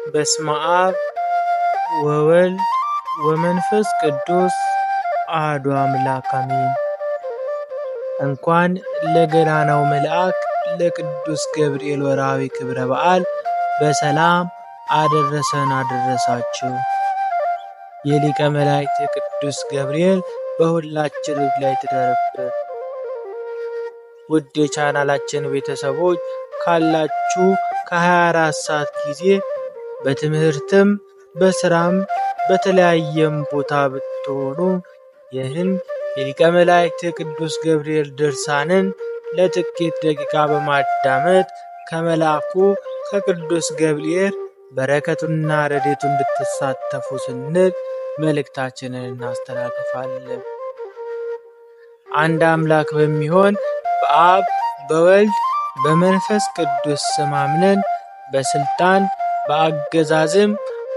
በስመ አብ ወወልድ ወመንፈስ ቅዱስ አሐዱ አምላክ አሜን። እንኳን ለገናናው መልአክ ለቅዱስ ገብርኤል ወርሃዊ ክብረ በዓል በሰላም አደረሰን አደረሳችሁ። የሊቀ መላእክት የቅዱስ ገብርኤል በሁላችን ላይ ትደርብን። ውድ የቻናላችን ቤተሰቦች ካላችሁ ከ24 ሰዓት ጊዜ በትምህርትም በስራም በተለያየም ቦታ ብትሆኑ ይህን የሊቀ መላእክት የቅዱስ ገብርኤል ድርሳንን ለጥቂት ደቂቃ በማዳመጥ ከመልአኩ ከቅዱስ ገብርኤል በረከቱና ረድኤቱ እንድትሳተፉ ስንል መልእክታችንን እናስተላልፋለን። አንድ አምላክ በሚሆን በአብ በወልድ በመንፈስ ቅዱስ ስም አምነን በስልጣን በአገዛዝም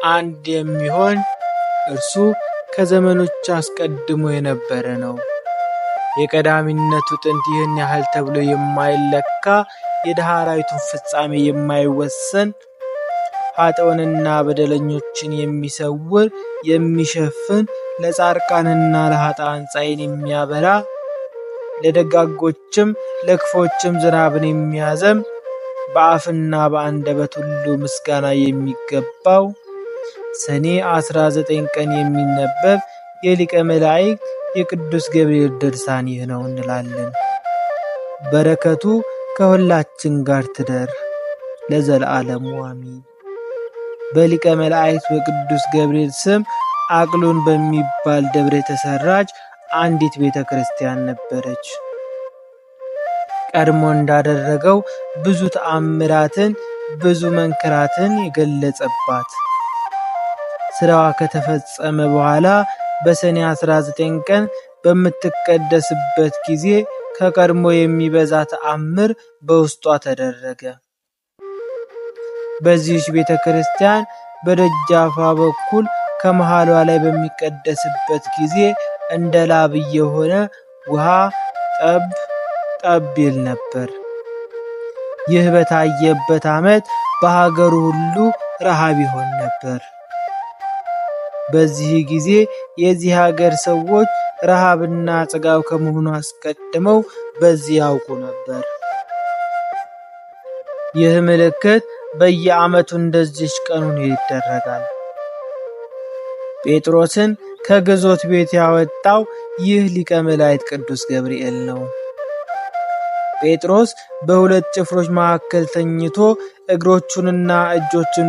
አንድ የሚሆን እርሱ ከዘመኖች አስቀድሞ የነበረ ነው። የቀዳሚነቱ ጥንት ይህን ያህል ተብሎ የማይለካ የዳህራዊቱን ፍጻሜ የማይወሰን ኃጥአንና በደለኞችን የሚሰውር የሚሸፍን ለጻድቃንና ለኃጥአን ፀሐይን የሚያበራ ለደጋጎችም ለክፎችም ዝናብን የሚያዘም በአፍና በአንደበት ሁሉ ምስጋና የሚገባው ሰኔ 19 ቀን የሚነበብ የሊቀ መላእክት የቅዱስ ገብርኤል ድርሳን ይህ ነው እንላለን። በረከቱ ከሁላችን ጋር ትደር ለዘለዓለሙ አሚን። በሊቀ መላእክት በቅዱስ ገብርኤል ስም አቅሉን በሚባል ደብር የተሰራች አንዲት ቤተ ክርስቲያን ነበረች። ቀድሞ እንዳደረገው ብዙ ተአምራትን ብዙ መንክራትን የገለጸባት ስራዋ ከተፈጸመ በኋላ በሰኔ 19 ቀን በምትቀደስበት ጊዜ ከቀድሞ የሚበዛ ተአምር በውስጧ ተደረገ። በዚህች ቤተ ክርስቲያን በደጃፏ በኩል ከመሃሏ ላይ በሚቀደስበት ጊዜ እንደ ላብ የሆነ ውሃ ጠብ ጠብ ይል ነበር። ይህ በታየበት ዓመት በሀገሩ ሁሉ ረሃብ ይሆን ነበር። በዚህ ጊዜ የዚህ ሀገር ሰዎች ረሃብና ጽጋብ ከመሆኑ አስቀድመው በዚህ ያውቁ ነበር። ይህ ምልክት በየዓመቱ እንደዚች ቀኑን ይደረጋል። ጴጥሮስን ከግዞት ቤት ያወጣው ይህ ሊቀ መላእክት ቅዱስ ገብርኤል ነው። ጴጥሮስ በሁለት ጭፍሮች መካከል ተኝቶ እግሮቹንና እጆቹን